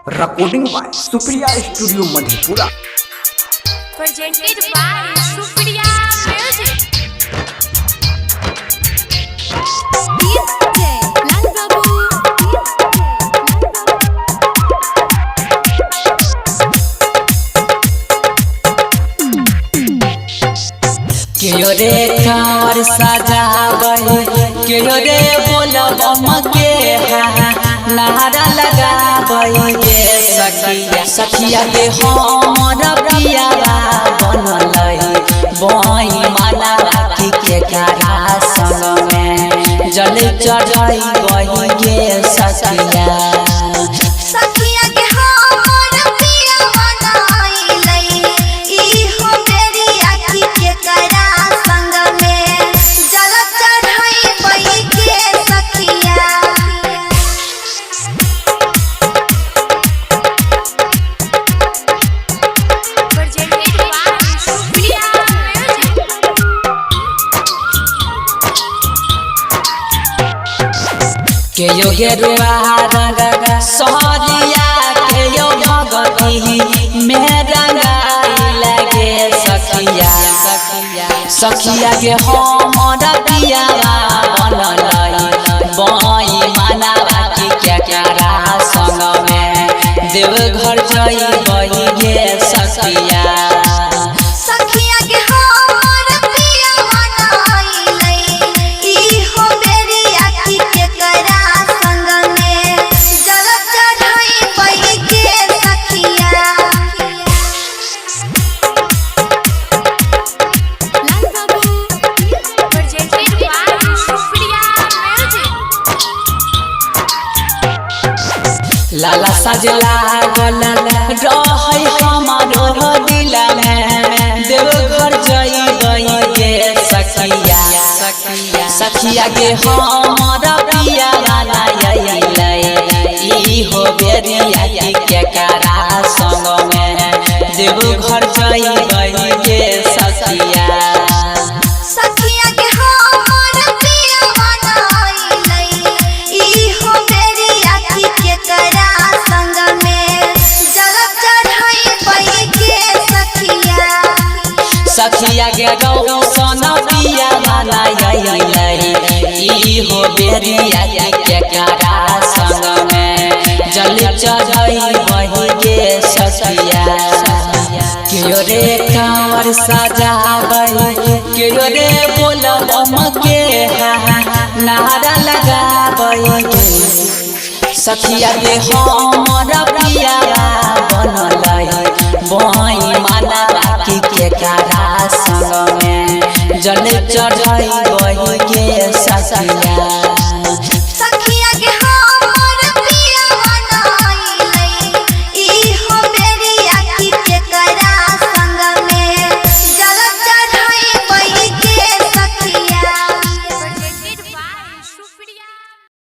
Recording by Supriya studio Madhepura. Presented by Supriya Music. DJ Lal Babu. केयो रे car सजाबै, केयो रे बोलब के नारा लगाबै गे सखिया। सखिया के हमर पियावा बनलै बई माला राखी के कारा संग में जल चढ़ै गे सखिया। सखिया के हमर पिया बनाइलै, ई हो बेरिया की केकरा संग में जल चढ़ैबै गे सखिया। Presented by Supriya Music. के यो गेरुआ रंग सहरिया, के यो भगती मेरा लगे सखिया। सखिया के हमर पियावा बनलै बई माना राखी के केकरा संग में देवघर जइबै गे सखिया। सखिया के हमर पिया बनाइलै, ई हो बेरिया की केकरा संग में जल चढ़ैबै गे सखिया। Lal Babu. Presented by Supriya Music. लाला सजला गल रहै हमारो दिल में देवघर जइबै गे सखिया। सखिया के हमर पिया अइलै, ई हो बेरिया केकरा संग में देवघर जइबै गे सखिया। सखिया के हमर पिया बनाइलै, ई हो बेरिया की केकरा संग में जल चढ़ैबै गे सखिया। सखिया के रौशन पिया अइलै, ई हो बेरिया केकरा संग में जल चढ़ैबै गे सखिया। केयो रे कांवर सजाबै, केयो रे बोलब के नारा लगाबै गे सखिया। के हमर पिया बनलै बई माला राखी केकरा संग में जल चढ़ैबै गे सखिया।